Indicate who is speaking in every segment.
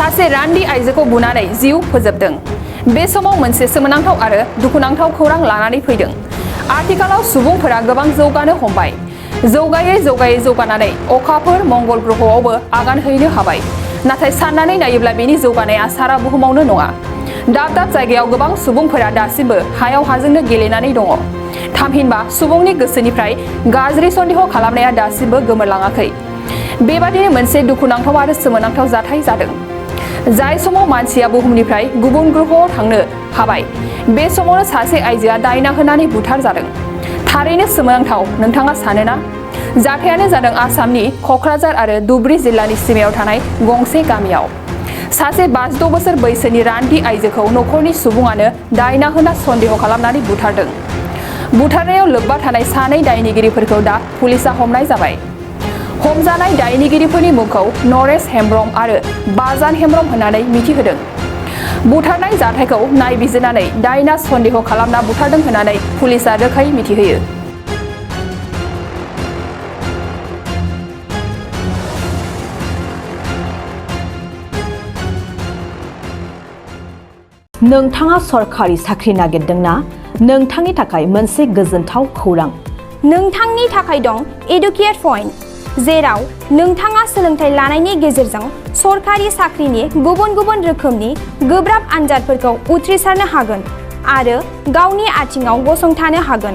Speaker 1: सासे रान्दि आइजोखौ बुनानै जिउ फोजोबदों। बे समाव मोनसे सोमोनांथाव आरो दुखुनांथाव खौरां लानानै फैदों। आथिखालाव सुबुंफोरा गोबां जौगानो हमबाय। जौगायै जौगानानै अखाफोर मंगल ग्रहआवबो आगान हैनो हाबाय। नाथाय साननानै नायोब्ला बेनि जौगानाया सारा बुहुमावनो नङा। दाब दाब जायगायाव गोबां सुबुंफोरा दासिमबो हायाव हाजोंनो गेलेनानै दङ। थामहिनबा सुबुंनि गोसोनिफ्राय गाज्रि सन्देह खालामनाया दासिमबो गोमोरलाङाखै। बेबादिनो मोनसे दुखुनांथाव आरो सोमोनांथाव जाथाय जादों। जाय समाव मानसिया बुहुमनिफ्राय गुबुन ग्रहआव थांनो हाबाय, बे समावनो सासे आइजोआ दायना होनानै बुथारजादों। थारैनो सोमोनांथाव, नोंथाङा सानोना? जाथायानो जादों आसामनि क'क्राझार आरो धुबुरी जिल्लानि सिमायाव थानाय गंसे गामियाव। सासे 52 बोसोर बैसोनि रान्दि आइजोखौ नखरनि सुबुङानो दायना होना सन्देह खालामनानै बुथारदों। बुथारनायाव लोब्बा थानाय सानै दायनिगिरिफोरखौ दा पुलिसआ हमनाय जाबाय। हमजानाय दायनिगिरिफोरनि मुंखौ नरेश हेम्ब्रम आरो बाजान हेम्ब्रम होननानै मिथिहोदों। बुथारनाय जाथायखौ नायबिजिरनानै दायना सन्देह खालामना बुथारदों होननानै पुलिसआ रोखायै मिथिहोयो।
Speaker 2: नोंथाङा सरखारि साख्रि नागिरदोंना? नोंथांनि थाखाय मोनसे गोजोनथाव खौरां।
Speaker 3: नोंथांनि थाखाय दं एडुकेट पइन्ट, जेराव नोंथाङा सोलोंथाइ लानायनि गेजेरजों सरखारि साख्रिनि गुबुन गुबुन रोखोमनि गोब्राब आनजादफोरखौ उथ्रिसारनो हागोन आरो गावनि आथिङाव गसंथानो हागोन।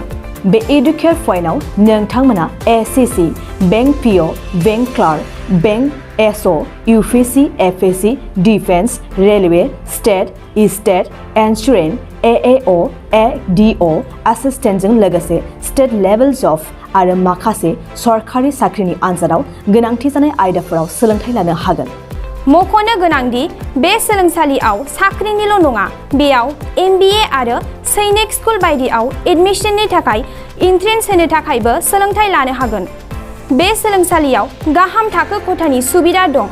Speaker 2: बे एडुकेट पइन्टआव नोंथांमोना SSC, bank PO, bank clerk, bank SO, UPSC, FSC, defence, railway, state insurance, AAO, ADO एसिस्टेन्टजों लोगोसे स्टेट लेभेल जब आरो माखासे सरखारि साख्रिनि आनजादाव गोनांथि जानाय आयदाफोराव सोलोंथाइ लानो हागोन।
Speaker 3: मख'नो गोनांदि बे सोलोंसालियाव साख्रिनिल' नङा, बेयाव MBA आरो सैनिक स्कुल बायदियाव एडमिशननि थाखाय एन्ट्रेन्स होनो थाखायबो सोलोंथाइ लानो हागोन। बे सोलोंसालियाव गाहाम थाखो खथानि सुबिदा दं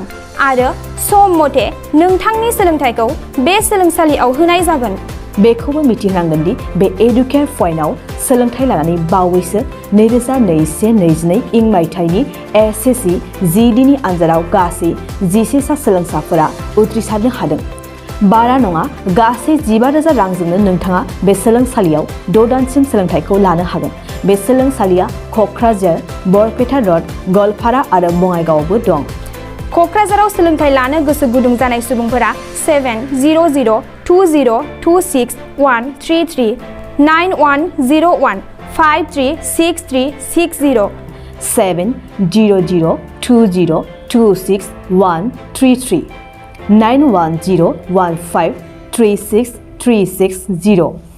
Speaker 3: आरो सम मथे नोंथांनि सोलोंथाइखौ बे सोलोंसालियाव होनाय जागोन।
Speaker 2: बेखौबो मिथिनांगोन दि बे एडुकेट पइन्टआव सोलोंथाइ लानानै बावैसो 2021-22 इं मायथाइनि एसएससि जिडिनि आनजादाव गासै 11 सा सोलोंसाफोरा उथ्रिसारनो हादों। बारा नङा, गासै 15,000 रांजोंनो नोंथाङा बे सोलोंसालियाव 6 दानसिम सोलोंथाइखौ लानो हागोन। बे सोलोंसालिया क'क्राझार, बरपेटा र'ड, गवालपारा आरो बङाइगावआवबो दं।
Speaker 3: क'क्राझाराव सोलोंथाइ लानो गोसो गुदुं जानाय सुबुंफोरा 70020261333 9101536360
Speaker 2: 70020261333 9101536360